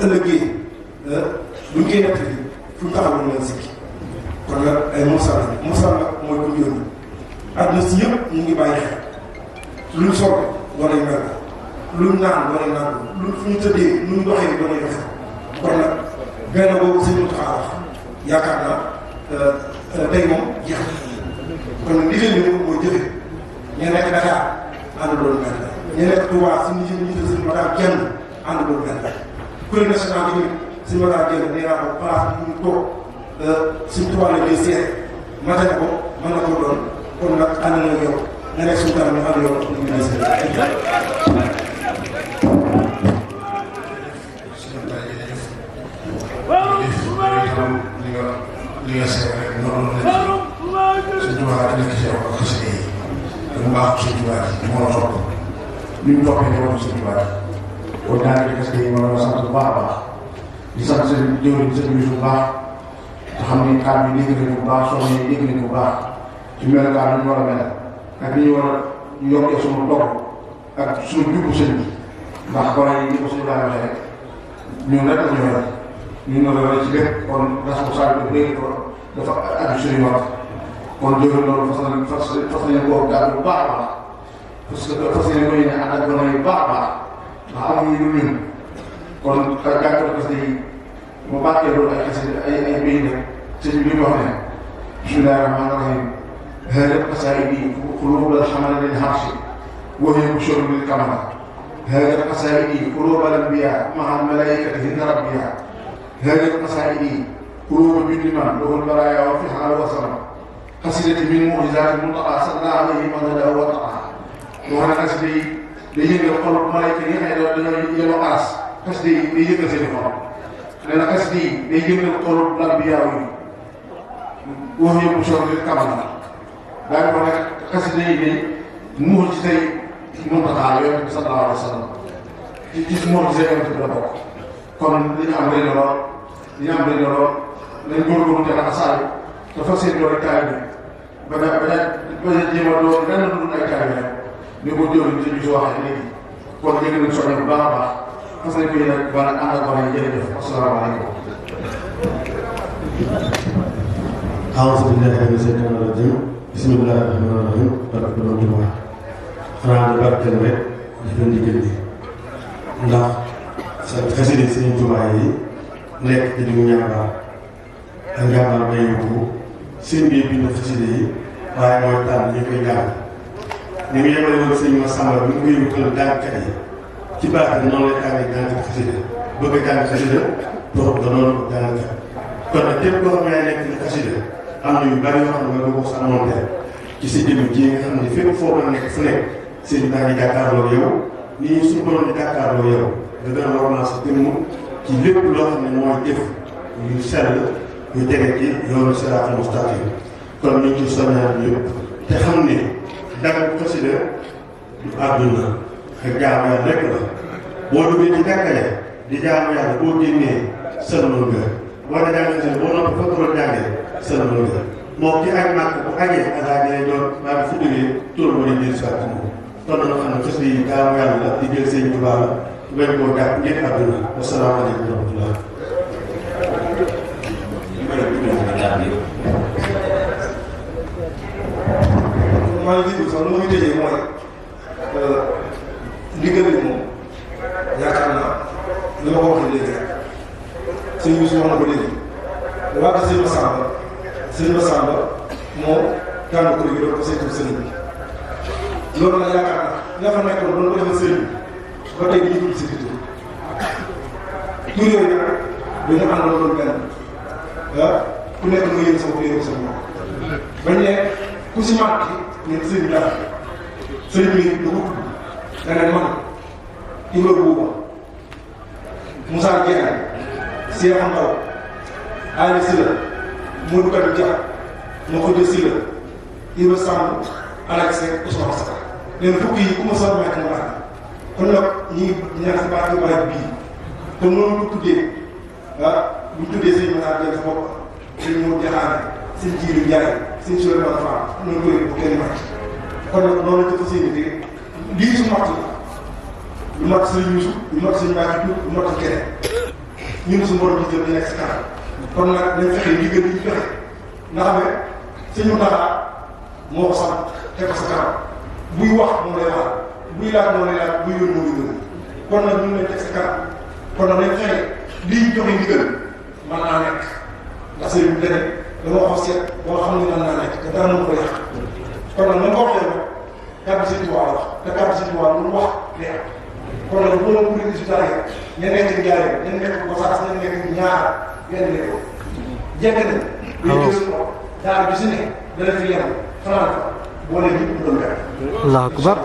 ëllëgee buñ koy nekk fu ñu taxaw ñu leen sikki kon nag ay mursal nag mooy ku yónni àdduna si yëpp ñu ngi bàyyi xel luñ soog war nañ mel luñ naan war nañ naan luñ fu ñu tëddee luñ doxee war nañ doxee kon nag benn boobu sëñ Mountakha wax yaakaar naa tey moom jeex kon nag ndigal bi moom mooy jëfe ñu nekk Dakar ànd loolu mel ñu nekk Touba suñu njiital suñu Matar kenn ànd loolu mel kuréel national bi tamit suñu Matar kenn nee naa ko place bi ñu toog suñu Touba la ñuy seet mate na ko mën na ko doon kon nag ànd na yow nga nekk suñu kanam ñu ànd yow ñu ngi lay seet. li nga seet rek noonu la suñu tubaab di nekk ci yow ak xasida yi dañu baax suñu tubaab yi moo la topp li ñu toppee ñëwoon suñu tubaab yi kon ñaari di xasida yi ma la sant bu baax a baax di sant seen jëwriñ seen bisu bu baax te xam ni kàddu yi dégg nañu bu baax soxna yi dégg nañu bu baax ci melokaan ñu war a mel ak ni ñu war a yokkee suñu dog ak suñu jubbu sëñ bi ndax gone yi ni ko suñu baax waxee rek ñun rek la ñu yore ñu ngi doon ci lépp kon responsabilité bi léegi dafa aju suñu wax kon jëloon loolu fas nañu koo gàddu bu baax a baax parce que fas nañu ko yéene ànd ak gone yu baax a baax ndax amuñu lu ñun kon gàddu parce que mu bàkkee loolu ay xasida ay béy rek sëñ bi ñu wax ne bismillahi rahmaani rahim هذا قصائدي قلوب الحمل للحرش وهي بشر للكمل هذا قصائدي قلوب الانبياء مع الملائكه هن ربيها هذه القصائد قلوب بالإيمان له البرايا وفيها وسلم قصيدة من معجزات المنطقة صلى الله عليه وسلم وطقها وأنا قصدي ليجي القلب ملائكة يلو قاس قصدي ليجي سيدي فرق لأن قصدي ليجي القلب الأنبياء وهي بشر للكمل دائما قصدي معجزة المنطقة صلى الله عليه وسلم ci معجزة المنطقة kon li ñu am rëy na lool li ñu am rëy na lool nañ góorgóorlu te laxasaayu te fas yéene doon taay bi ba a jéem a doon lenn lu dul ay taay bi rek ni ko jëriñ ci bisu waxee léegi kon ñu ngi leen soññee bu baax a baax fas nañ ko yéene ba nag ànd ak wax yi jërëjëf asalaamaaleykum. أعوذ بالله من الشيطان الرجيم بسم الله الرحمن الرحيم barke Borom Tuubaa xanaa di barkeel rek di leen digal di ndax xasida Sëriñ Tuubaa yi nekk ci diggu ñaambaar ak ñaambaar bay yóbbu seen biir bind xasida yi waaye mooy tànn ñu koy jàng ni mu yemale woon sëñ Massamba bi mu koy wutal jàngkat yi ci baax noonu lay tànnee jàngkat xasida bëgg a jàng xasida toog da noonu ko jàngkat kon nag képp koo xam ne nekk ci xasida am na yu bari yoo xam ne nga ko sàmmonte ci sa jëmm ji nga xam ne fépp foo mën a nekk fu nekk sëñ baa ngi jàkkaarloo yow nii suñu borom di jàkkaarloo yow nga gën a warmal sa jëmm ci lépp loo xam ne mooy jëf yu sell yu tege ci yoonu siraatal mustaqim kon ñu ngi ci soññaan yëpp te xam ne danga xasida du àdduna ak jaamu yàlla rek la boo duggee ci jàkkale di jaamu yàlla boo génnee sëlmal nga war a jàng xasida boo noppi fa ko doon jàngee sëlmal nga moom ci aj màkk bu ajee asaa jëlee doon maa ngi fu jógee tóor moo di jël si waat moom kon nag xam ne xasida yi jaamu yàlla la di jël seen Tuubaa la bañ koo jàpp ngeen àdduna wasalaamaaleykum wa rahmatullah. maa ngi déglu sax lu muy tëjee mooy ndigal li moom yaakaar naa li ma ko waxee léegi rek sëñ bi su wax na ko léegi waa ko sëñ Massamba moo tànn ko léegi doon ko saytu sëñ bi loolu nag yaakaar naa nga fa nekkoon doon ko defal sëñ bi ba tey jii ñu si biir tur yooyu nag dañu àndal loolu benn ku nekk nga yëngu sa bopp yëngu sa bopp bañ ne ku si màgg nekk sëñ bi daal sëñ bi da ko tudd da ne man Ibra Buuba Moussa Diagne Cheikh Ndaw Ali Sylla Modou Kadou Dia Makhoudia Sylla Ibra Samb Alex Seck Ousmane Saka nee na fukki yi ku ma soog a nekk mu baax kon nag ñi ngi ñaan si baax yu bari bii kon noonu ko tuddee bu ñu tuddee sëñ Matar Diagne sa bopp sëñ Modou Diakhane sëñ Jiiru Ndiaye sëñ Souleymane Fall noonu koy bu kenn mat kon nag noonu la ko fas yéene lii su mat la lu mat sëñ Youssou lu mat sëñ Mbacke Diouf lu mat keneen ñun suñu borom gis di nekk si kanam kon nag nañ fexe ndigal yi ñu joxe nga xam ne suñu naxaa moo ko sant teg ko sa kanam buy wax moom lay wax buy laaj moom lay laaj buy yónni moom lay yónni kon nag ñu ngi leen teg sa kanam kon nag nañ fexe lii ñu joxe ndigal mën naa nekk ndax sëriñ bi dane dama wax seet boo xam ne mën naa nekk te dara mën ko yàq kon nag na nga ko waxee nag kàddu Sëriñ Tuubaa wax te kàddu Sëriñ Tuubaa lu wax day am kon nag bu la bu dee résultat yi ña nekk Njaaréem ña nekk Gosaas ña nekk Ñaar benn lépp jekk nañ. waaw dañuy gis daara bi si ne dana fi yem fanaan boole ñëpp mu doon benn. Allahu akbar.